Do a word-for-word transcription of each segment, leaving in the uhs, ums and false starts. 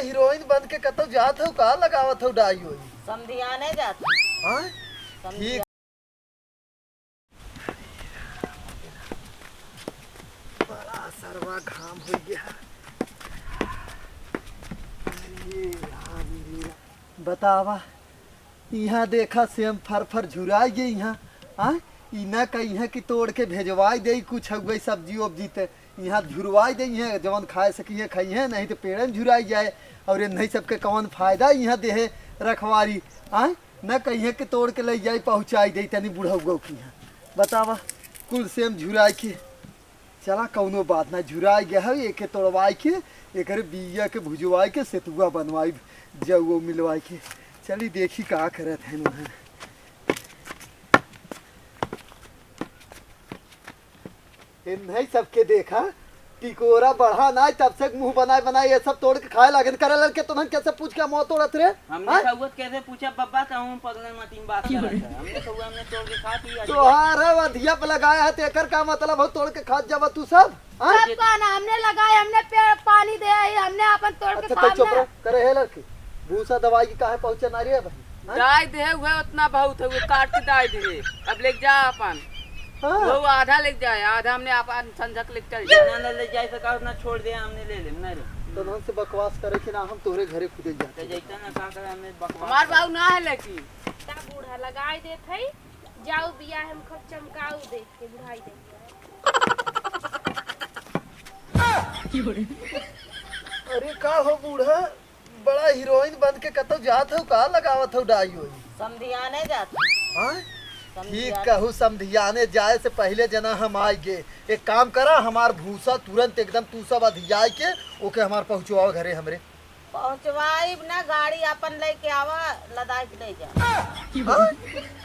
हीरोइन बन के कतौ जात हो का, लगावत हो डाई होई? समधियाने जात। हाँ? समधिया- ठीक। बड़ा सरवा घाम हो गया। अरे राम रे राम। बतावा, इहाँ देखा सेम फर फर झुराई गए इहाँ। हाँ? ई ना कहिए कि तोड़ के भेजवाई दे कुछ हउए सब्जी उब्जी ते। इहाँ झुरवाई दे, इहाँ जवन खाए सकिए खाइए, नहीं तो पेड़े में झुराई जाए। और इन्हीं सबके कवन फायदा इहाँ देहे रखवारी। हाँ? ना कहिए कि तोड़ के ले जाई पहुँचाई दे तनी बुढ़ऊ के इहाँ। बतावा, कुल सेम झुराई के। चला, कौनो बात ना, झुराई गया है, एके तोड़वाई के, एकरे बिया के भुजवाई के, सेतुआ बनवाई, जउओ मिलवाई के। चली देखी का करत है उहाँ। इन्हीं सबके देखा, टिकोरा बढ़ा ना, तब से मुँह बनाए बनाए ये सब तोड़ के खाए लागन। करे लड़के, तुमन कैसे पूछ के मुँह तोड़त रे? हमने हाँ? खउअत कैसे पूछा बब्बा, कहूँ पगलन मतीन बात करत है। हमने खउआ, हमने तोड़ के खा पी, आज तोहार है अधिया पे लगाया है, तो एकर का मतलब हो तोड़ के खात जावा तू सब? हाँ? सब का ना, हमने लगाए, हमने पेड़ पानी दे आई, हमने अपन तोड़ के अच्छा, खाब तो चुप ना। रह, करे है लड़की। भूसा दवाई की काहे पहुँचे ना रे भाई? हाँ? दवाई दे हुए उतना बहुत है, वो काट के दवाई दे। अब लेके जा अपन। हाँ। वो आधा लेके जाए, आधा हमने अपन संझक लेके चल जाए। ना, ना ले जाए तो का उतना छोड़ दे, हमने ले ले, ना रे। तो ढंग से बकवास करे कि ना, हम तोहरे घरे खुदे जाते। तो जैता ना का करे, हमने बकवास हमार करे। बाबू ना है लेकिन। ता बूढ़ा लगाई देत है, जाऊ बियाह में खूब चमकाऊ देख के बुढ़ाई देख के। अरे का हो बूढ़ा, बड़ा हीरोइन बन के कतौ जात हो का, लगावत हो डाई होई? समधियाने जात। हाँ? समधियाने। ठीक कहू, समधियाने जाए से पहिले जना हम आइ गे। एक काम करा, हमार भूसा तुरंत एकदम तू सब अधियाई के ओके हमार पहुँचवाओ घरे हमरे। पहुँचवाइब ना, गाड़ी अपन लेके आवा, लदाई के ले जा। हाँ?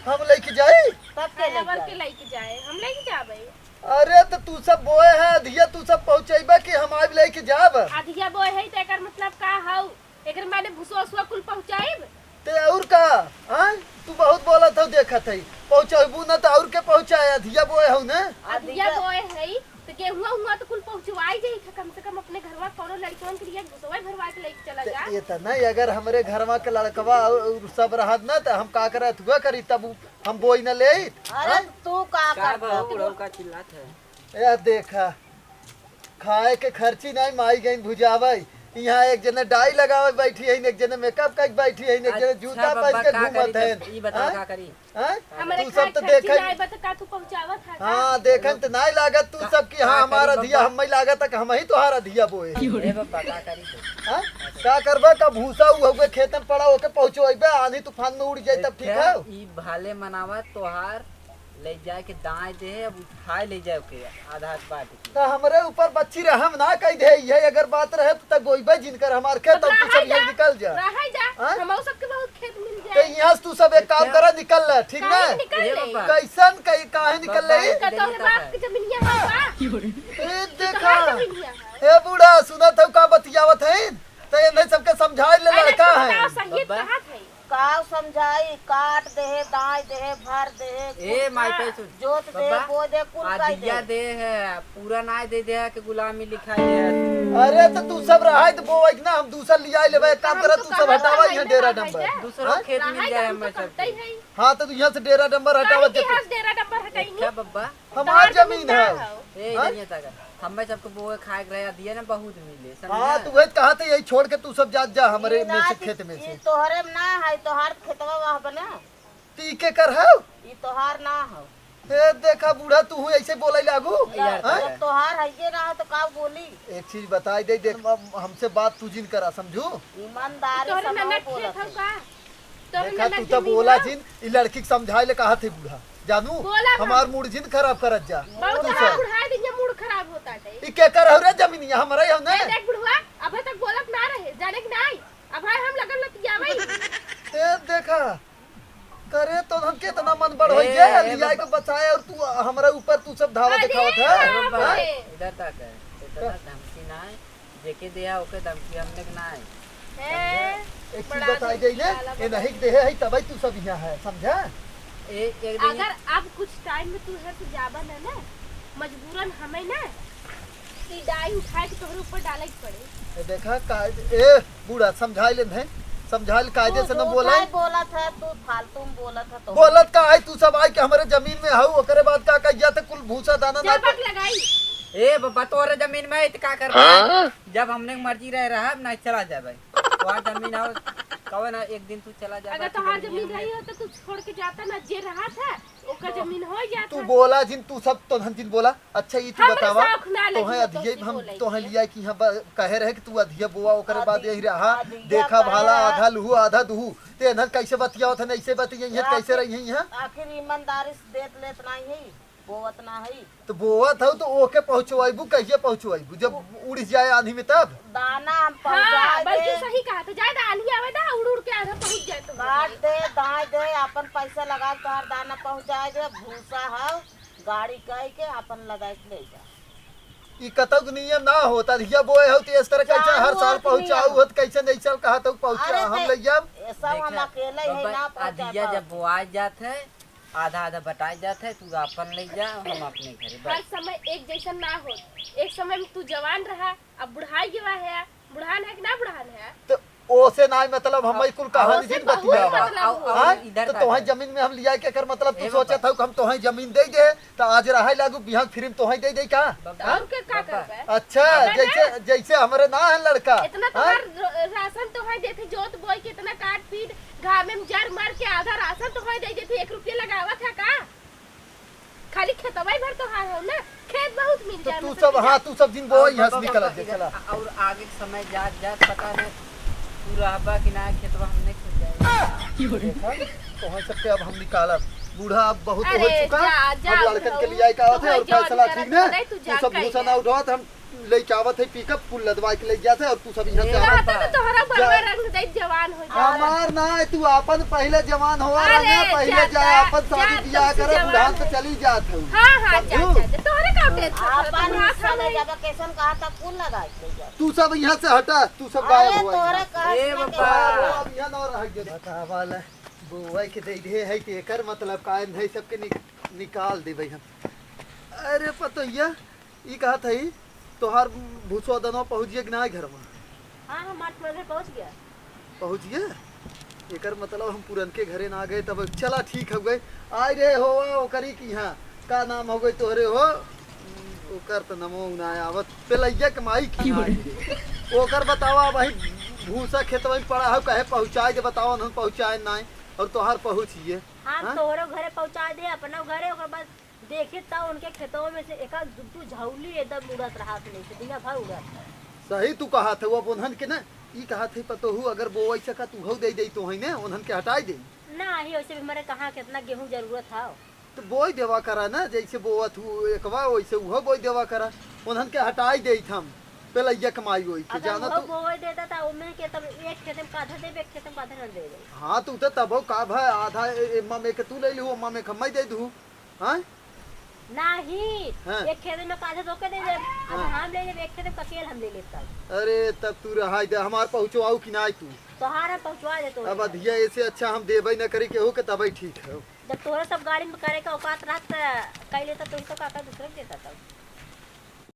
हम लेके जाई? तब के ले अरे, अबर के जाई? लेके जाए, हम लेके जाबे। अरे, तो तू सब बोए है अधिया, तू सब पहुँचैबे कि हम आइब लेके जाब? अधिया बोए है, तो एकर मतलब का हौ? एकर माने भुसवा उसवा कुल पहुँचाइब? ते और का? हाँ? तू बहुत बोलत हौ, देखत है। पहुँचैबू ना, तो और के पहुँचाए? अधिया बोए हौ ना? अधिया अधिया बोए है, तो गेहुआ हुआ तो कुल पहुँचवाई जाई था, कम से कम अपने घरवा कौनो लड़कवन के लिए भुसवा भरवा के लेके चला ते जा। इतना ही अगर हमरे घरवा के लड़कवा और, और सब रहत ना, तो हम का करत हुआ करी, तब उ हम बोई न लेइत। अरे हाँ? तू का का करत बहू, हऊ? बुढ़ऊ का चिल्लात है? ए देखा, खाए के खर्ची नहीं माई गईन भुजावे। यहाँ एक जने डाई लगावे बैठी है, एक जने मेकअप करके बैठी है, एक जने अच्छा जूता बब्बा, पहन के का घूमत करी है। तब? ई बताओ, हाँ? का करी? हाँ? हमरे तू खाए सब तो खर्ची देखन। नहीं बा, तो का तू पहुँचावत है का? हाँ, देखन तो नहीं लागत तू का, सब कि हाँ, का हमारा करी अधिया, बब्बा? हमें लागत है कि हम ही तोहार अधिया बोए। ए बब्बा, का करी तू? हाँ? का करबा, का भूसा उ हुए खेत में पड़ा, ओके पहुँचोइबे, आंधी तूफान में उड़ जाए, तब ठीक है? ई भाले मनावा तोहार ले जाए के दाएं दे, अब उठाए ले जाए के आधा बांट के। तो हमरे ऊपर बच्ची रहम ना कह दे, ये अगर बात रहे तो गोइबे जिनकर हमार खेत, अब तू सब यहाँ निकल जा। रहे जा, हाँ? हमहू सबके बहुत खेत मिल तो जाए। यहाँ से तू सब एक काम करा, निकल ले, ठीक ना? काहे निकल ए ले? बाबा। कैसन कहीं, काहे निकल बाबा, ले? का तोहरे बाप के जमीनिया है का? ए, देखा। तोहरे जमीनिया है। ए बूढ़ा, सुनत हौ का बतियावत है? तो इन्हें सबके समझाए ले, अरे लड़का तू है। बताओ, सही बाबा। कहा थे? काव समझाई, काट देहे, दाई देहे, भर देहे, ए, कुल माई का पे सुन। जोत देहे, बाबा, बो दे, कुल कई आधिया देहे। दे है, पूरा नाय दे दे है कि गुलामी लिखाई है। अरे, तो तू सब रहाई तो बोवाई ना, हम दूसरा लियाई लेबे, एक काम हम करा, तो तू सब कहाँ हटावा रहाई यहाँ ना, डेरा रहाई डंबर। ना। दूसरो हाँ? खेत मिल रहाई जाए ना, हम हमें तो सबके। करते ही है। हाँ, तो यहाँ से डेरा डंबर हटावा काहे के के। यहाँ से डेरा डंबर हटाई अच्छा, नहीं? बब्बा। हमार तोहार जमीन जमीन ना है। हो। ए, हाँ? इधर ये तक। हमें सबको बोए खाए के रहे, दिए ना बहुत मिले, समझा? हाँ, तो वही कहा था, यही छोड़ के तू सब जात जा हमरे ई में ना से, ती-, खेत में ई से। तोहरे में ना है, तोहार खेतवा वह बना। ती के कर हौ? ई तोहार ना हौ। ए, देखा बूढ़ा, तू हूँ ऐसे बोले लागू। यार, हाँ? तोहार है ये ना हो तो का बोली? एक चीज बताई दे, देख, हम, हमसे बात तू जिन करा, समझू? ईमानदारी तोहरे से ननद बोलत खेत हौ है। का? तोहरे देखा, ननद तू तो जमीन बोला हौ। जिन, ई लड़की के समझाए ले कहा थे बूढ़ा। जानू, बोला हम। हमार मूड जिन खराब करत जा। बहुत तू खराब सब। बुढ़ाए दिन ये मूड खराब होता है। ई के कर हौ रे जमीनिया, हमरा ही हौ ना? ए, देख बुढ़वा, अबे तक बोलत ना रहे, जाने के नाई। अब भाई हम लगन लतियावे। ए, देखा, करे तो हम कितना मन बढ़ होई ए, गया, ए, लिया बाबा। के बचाए और तू हमरा ऊपर तू सब धावा अरे दिखावत है। बाप रे। हैं? इधर तक है, इतना धमकी ना है, जेके दिया ओके धमकी हमने के ना है। हैं? समझा? एक चीज बड़ा बताई धमकी दे ले, वाला ए बाबा। नहीं देहे है तबई तू सब यहाँ है, समझा? ए, एक दिन अगर अब कुछ टाइम में तू है तो जाबा ना ना, मजबूरन हमें ना ई डाई उठाए के तोहरे ऊपर डाले के पड़े। ए, देखा, का-, ए, बूढ़ा, समझाई लेन है, समझाई ले, कायदे से न बोला। बोलत है तू, फालतू में बोलत है तो। बोलत का है तू सब आई के हमरे जमीन में हऊ, ओकरे बाद का कहिया त कुल भूसा दाना ना जबक लगाई। ए बाबा, तोरे जमीन में है त का करबा? हाँ? जब हमने के मर्जी रहे रहब, ना चला जाबे। तोहार जमीन हो, कहो ना, एक दिन तू चला जाबा अगर कि तोहार जमीन जमीन रही हो तो तू छोड़ के जाता ना, जे रहा था, ओकर हाँ। जमीन हो जाता। तू बोला जिन, तू सब तोहन जिन बोला। अच्छा, ई तू हमरा बतावा, शौक ना लगी तोहे तो अधिया कुछ हम बोले तोहे के। लिया कि हाँ ब-, कहे रहे कि तू अधिया बोआ, ओकरे बाद अधि-, यही रहा, अधिया देखा बा। भाला, आधा लुहू, आधा दुहू। ते एनहन कैसे बतियावत हन, ऐसे बतियाई हैं, कैसे आखिर, रही हैं यहाँ? आखिर ईमानदारी से देत लेत नाही है, बोवत ना है। तो बोवत हऊ तो ओके पहुँचवाइबू, कहिए पहुँचवाइबू? जब उड़ जाए आन्ही में तब? दाना हम हाँ, पहुँचाए बल्कि दे। सही कहा, तो ज्यादा आन्ही आवे दा, उड़ उड़ के आधा पहुँच जाए तो। काट दे, दाए दे, अपन पैसा लगा के तोहार दाना पहुँचाए दे, भूसा हऊ, गाड़ी कह के अपन लदाई के ले जा। ई कतौ के नियम ना होत, अधिया बोए हो तो इस तरह कैसे चार हर साल आदमी पहुँचाऊ हो। होत, कैसे नहीं चल कहा तो पहुँचा अरे हम ते ले जाब। ये सब हम देखे, अकेले ही बाबा, ना पहुँचा अधिया पाओ। जब बोआ जात है, आधा आधा बटाई जात है, तू आपन ले जा, हम अपने घरे हर बस। समय एक जैसन ना होत, एक समय में तू जवान रहा, अब बुढ़ाई गवा है, बुढ़ान है कि ना बुढ़ान है? तो ओसे नाय मतलब हम ई कुल कहानी ओसे जिन बहुत बतियावा। मतलब और, और हाँ? इधर तो का तोहे है? जमीन में हम लिया के कर मतलब तू ए बाबा। सोचत हऊ कि हम तोहे जमीन दे दे, तो आज रहे लागू, बिहान फिर हम तोहे दे दे का? बाबा, और के का बाबा। करबे? अच्छा, बाबा जैसे, ना। जैसे हमरे ना है लड़का, इतना हाँ? तोहार र-, राशन तोहे देते, जोत बोई के इतना काट पीट, घामे में जर मर के आधा राशन तोहे दे देते, एक रुपया लगावत है का? खाली खेतवा ही भर तोहार हो ना, खेत बहुत मिल तो जाए तू मतलब सब, कि हाँ, जा। तू सब जिन बोआ और यहाँ से बाबा, निकल बाबा, जा, इधर चला। आ-, और आगे के समय जात, जात पता नहीं तू रहबा कि ना, खेतवा हमने खुल जाए। देखा, तोहन सबके अब हम निकालब। बूढ़ा अब बहुत हो अरे, चुका, जा, जा, अब लड़कन के बुढ़ऊ, लियाए का आवत है तोहर और जौन फैसला करत ठीक ने, है, तू तू जा सब कहीं भूसा ना। ना उठावत, हम लेके आवत है पिकअप, कुल लदवा के ले जाते और तू सब यहाँ से ए, आवत। कहते तो तोहरा जा। बड़वा रंग दे जवान हो जा। हमार ना है, तू आपन पहिले जवान होवा अरे, रंगा, पहिले जा, जा, जा, आपन शादी जा, बियाह तू करे, जवान बुढ़ान तो है। चली जात है। हाँ, हाँ, जा, समझू? जा, जा, तोहरे का टेंशन है, आपन तू हाथ हिस्सा ले में। जाबा, कैसन कहा था, कुल लगा के ले जा। तू सब यहाँ से हटा, तू सब अरे, गायब हुआ तोहरे यहाँ से। कहा ए सुना बाबा। के हाँ, वो अब यहाँ ना रह गया। बतावा ले, बोआ के दे दे है, तो एकर मतलब का है, सबके नि-, निकाल देबे हम। अरे पतोहिया, ई कहत हई, तोहार भूसवा दनवा पहुँच गया कि ना घर में? हाँ, हमार पूरा घर पहुँच गया। पहुँच गया? एकर मतलब हम पुरनके घरे ना गए, तब चला ठीक हो गए। आय रे हो, ओकरी की हाँ, का नाम हो गए तोहरे हो? ओकर त नमो ना आवत, पेलैया के माई की हाँ। ओकर बतावा भाई, भूसा खेतवा में पड़ा हो, कहे पहुँचाए दे, बतावा उन्हन पहुँचाए नाय, और तोहार पहुँचिए। हाँ, हाँ? तोहरो घरे पहुँचा दे, अपना घरे, ओकर बाद देखी त उनके खेतवा में से एका दुट्टू झौली एकदम उड़त रहा, अपने से दुनिया भर उड़त रहा। सही तू कहत हऊ, अब उन्हन के ना, ई कहत है पतोहू, अगर बोवै सका तू हऊ दे दे तो है ने, उन्हन के हटाई दे। ना, ही वैसे भी हमारे कहाँ कितना गेहूं जरूरत है। तो बोई देवा करा ना, जैसे बोवत हू एकवा, वैसे उहो बोई देवा करा, उन्हन के हटाई देइत हम, पेलैया कमाई होई के, हाँ, तो जाना उहो तू। बोई देता था, ओमे के तब एक खेत में आधा देबे, एक खेत में आधा न देबे। हाँ, तू तो तबो का भाई, आधा ए-, एम्मा में के तू ले लू, अम्मा में के हम्मा दे दू। हाँ? नाही, हाँ। एक खेत में आधा तोके दे देब, आधा हाँ। हम ले लेब, एक खेत में ककेल हम ले लेब तब। अरे, तब तू रहाई दे, हमार पहुँचवाऊ कि नाई तू? तोहार हम पहुँचवा दे तो। अब अधिया ऐसे अच्छा हम देबे न करी केहू के, तबे ठीक है। जब तोहरा सब गाड़ी में करे के औकात रहत, त कई लेता, तो ही तो का, का दूसरे के देता तब।